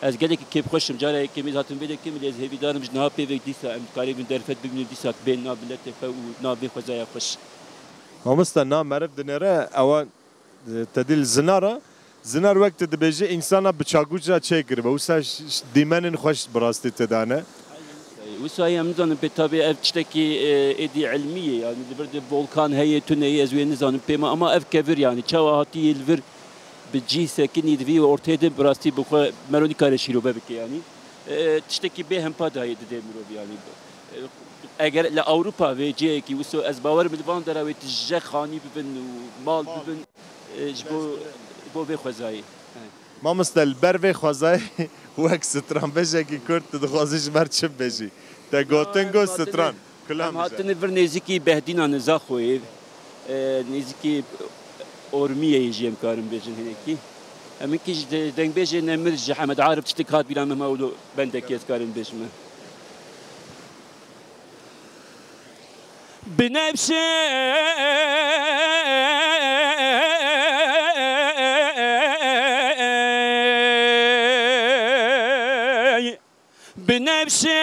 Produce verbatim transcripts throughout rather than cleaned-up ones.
Ez gelekî kêfxweş im. Cara yekemî ez hatim vê dekê, lê ez hêvîdar im ji niha pê ve dîsa em dikarîbin derfet bibînin, dîsa bê nav miletê xwe û nav vê xwezaya xweş. Mamoste, na meriv dinêre, ewa, e, te dî li zinar e. Zinar wek tu dibêjî, însana bi çaguca çêkiribe. Wisa ş-, ş-, dîmenên xweş bi rastî tê de ne. Wisa em nizanin pê, tabî ev tiştekî, e, êdî ilmî ye, yanî li vir de volkan heye, tune ye, ez wê nizanim pê ma, ama ev kevir, yanî çawa hatiye li vir bi cî sekinî di vî ortê de, bi rastî bi xwe mero nikare şîrove bike, yanî, e, tiştekî bê hempa dayê dide mirov, yanî, e, eger li Ewropa vê cihekî wisa, ez bawer im li van dera wê tije xanî bibin û mal bibin, e, ji bo, bo vê xwezayê. Mamoste, li ber vê xwezayê wek stranbêjekî kurd tu dixwazî ji me re çi bibêjî? Te gotin got stran. Kulam em bije. Hatine vir nêzîkî Behdîna Nizaxoyê, e, nêzîkî Ormiyeyê jî em karin bêjin hinekî. Em hinkî ji de-, dengbêjê nemir ji Hemed Arif tiştek hat bîra min, hema wilo bendekî ez karin bêjim. Binevşe Binevşe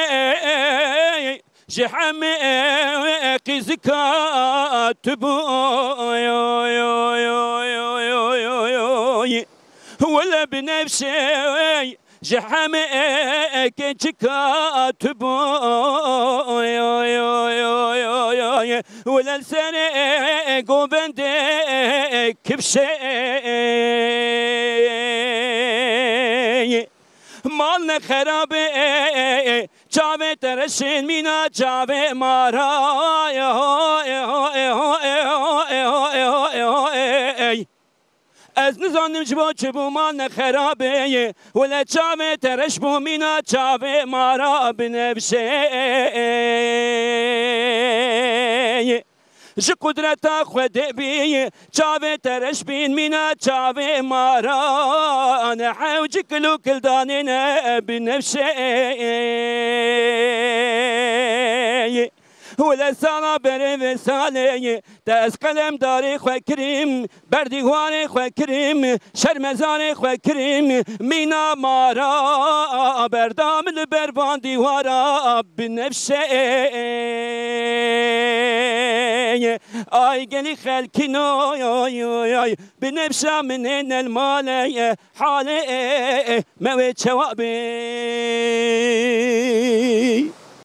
ji heme qîzika tu bû. Wele binevşe ji heme keçika tu bû. Wele li serê govendê kifşe. Mal ne xerabe, çavê te reşên mîna çavê mara. Ez nizanim ji bo çi bû mal ne xerabe, wele çavê te reş bû mîna çavê mara binevşe. Ji qudreta Xwedê bî, çavê te reş bîn, mîna çavê maran, hewcî kil û kildanê ne binevşe. Wele sala berê vê salê, te ez qelemdarê xwe kirim, berdîwarê xwe kirim, şermezarê xwe kirim, mîna mara, berda min li ber van dîwara. Binevşe. Ay gelî xelkîno, binevşa min ê nel male, halê me wê çewa bê.